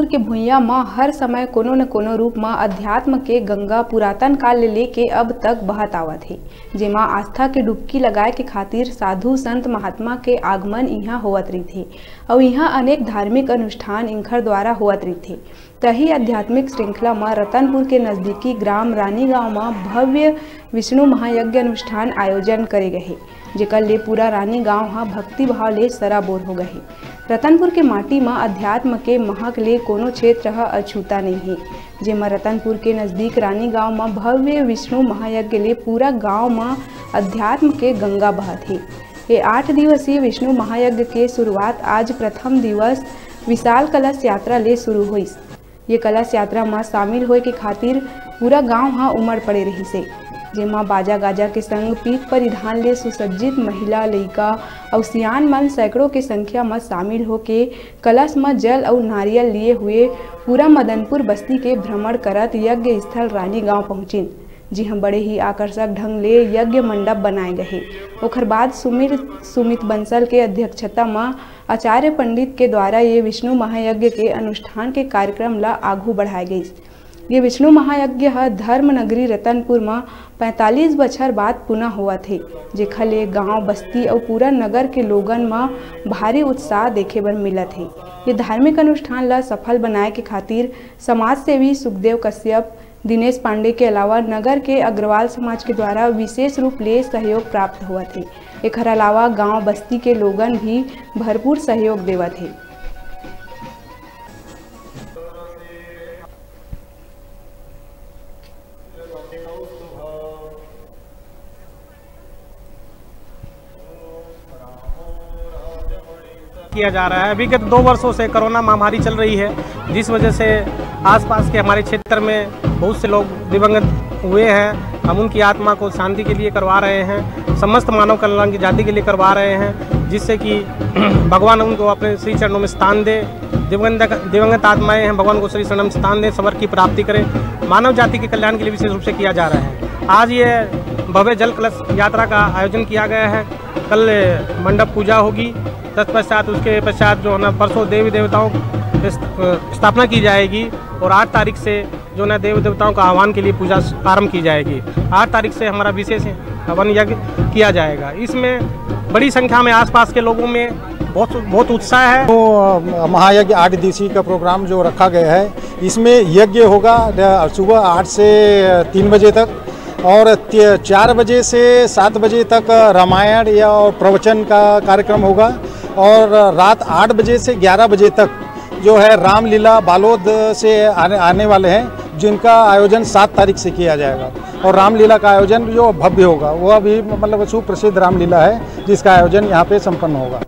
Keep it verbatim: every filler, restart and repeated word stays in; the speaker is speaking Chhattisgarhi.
के भुइयां म हर समय कोनो न कोनो रूप म अध्यात्म के गंगा पुरातन काल ले लेके अब तक बहत आवत हे, जेमा आस्था के डुबकी लगाए के खातिर साधु संत महात्मा के आगमन इहां होवत रहिथे। अउ इहां अनेक धार्मिक अनुष्ठान इंखर द्वारा होवत रहिथे। तही आध्यात्मिक श्रृंखला म रतनपुर के नजदीकी ग्राम रानीगांव म भव्य विष्णु महायज्ञ अनुष्ठान आयोजन करे गए हे, जेकर ले पूरा रानीगांव ह भक्ति भाव ले सराबोर हो गए हे। रतनपुर के माटी म अध्यात्म के महक ले कोनो क्षेत्र ह अछूता नइ हे, जेमा रतनपुर के नजदीक रानीगांव म भव्य विष्णु महायज्ञ ले पूरा गांव म अध्यात्म के गंगा बहत हे। ये आठ दिवसीय विष्णु महायज्ञ के शुरुआत आज प्रथम दिवस विशाल कलश यात्रा ले शुरू होइस। ये कलश यात्रा म शामिल होए के खातिर पूरा गांव ह उमड़ पड़े रहिस हे, जेमा बाजा गाजा के संग पीत परिधान ले सुसज्जित महिला, लइका अउ सियान मन सैकड़ों के संख्या म शामिल होके कलश म जल अउ नारियल लिए हुए पूरा मदनपुर बस्ती के भ्रमण करत यज्ञ स्थल रानी गांव पहुंचिन, जिहां बड़े ही आकर्षक ढंग ले यज्ञ मंडप बनाए गए हे। ओखर बाद सुमिर सुमित बंसल के अध्यक्षता म आचार्य पंडित के द्वारा ये विष्णु महायज्ञ के अनुष्ठान के कार्यक्रम ला आगू बढ़ाए गइस। ये विष्णु महायज्ञ ह धर्म नगरी रतनपुर म पैंतालीस बछर बाद पुनः होवत हे, जेखर ले गांव, बस्ती अउ पूरा नगर के लोगन म भारी उत्साह देखे बर मिलत हे। ये धार्मिक अनुष्ठान ला सफल बनाए के खातिर समाजसेवी सुखदेव कश्यप, दिनेश पांडे के अलावा नगर के अग्रवाल समाज के द्वारा विशेष रूप ले सहयोग प्राप्त होवत हे। एखर अलावा गांव बस्ती के लोगन भी भरपूर सहयोग देवत हे। किया जा रहा है। विगत दो वर्षों से कोरोना महामारी चल रही है, जिस वजह से आसपास के हमारे क्षेत्र में बहुत से लोग दिवंगत हुए हैं। हम उनकी आत्मा को शांति के लिए करवा रहे हैं, समस्त मानव कल्याण की जाति के लिए करवा रहे हैं, जिससे कि भगवान उनको अपने श्री चरणों में स्थान दे। दिवंगत दिवंगत आत्माएं हैं, भगवान को श्री चरणों में स्थान दें, स्वर्ग की प्राप्ति करें। मानव जाति के कल्याण के लिए विशेष रूप से किया जा रहा है। आज ये भव्य जल कलश यात्रा का आयोजन किया गया है। कल मंडप पूजा होगी, तत्पश्चात उसके पश्चात जो है ना, परसों देवी देवताओं की स्थापना की जाएगी और आठ तारीख से जो ना देव देवताओं का आह्वान के लिए पूजा आरंभ की जाएगी। आठ तारीख से हमारा विशेष हवन यज्ञ किया जाएगा। इसमें बड़ी संख्या में आसपास के लोगों में बहुत बहुत उत्साह है। तो महायज्ञ आठ दिवसीय का प्रोग्राम जो रखा गया है, इसमें यज्ञ होगा सुबह आठ से तीन बजे तक और चार बजे से सात बजे तक रामायण या प्रवचन का कार्यक्रम होगा और रात आठ बजे से ग्यारह बजे तक जो है रामलीला बालोद से आने, आने वाले हैं, जिनका आयोजन सात तारीख से किया जाएगा और रामलीला का आयोजन जो भव्य होगा, वह भी मतलब सुप्रसिद्ध रामलीला है, जिसका आयोजन यहाँ पे संपन्न होगा।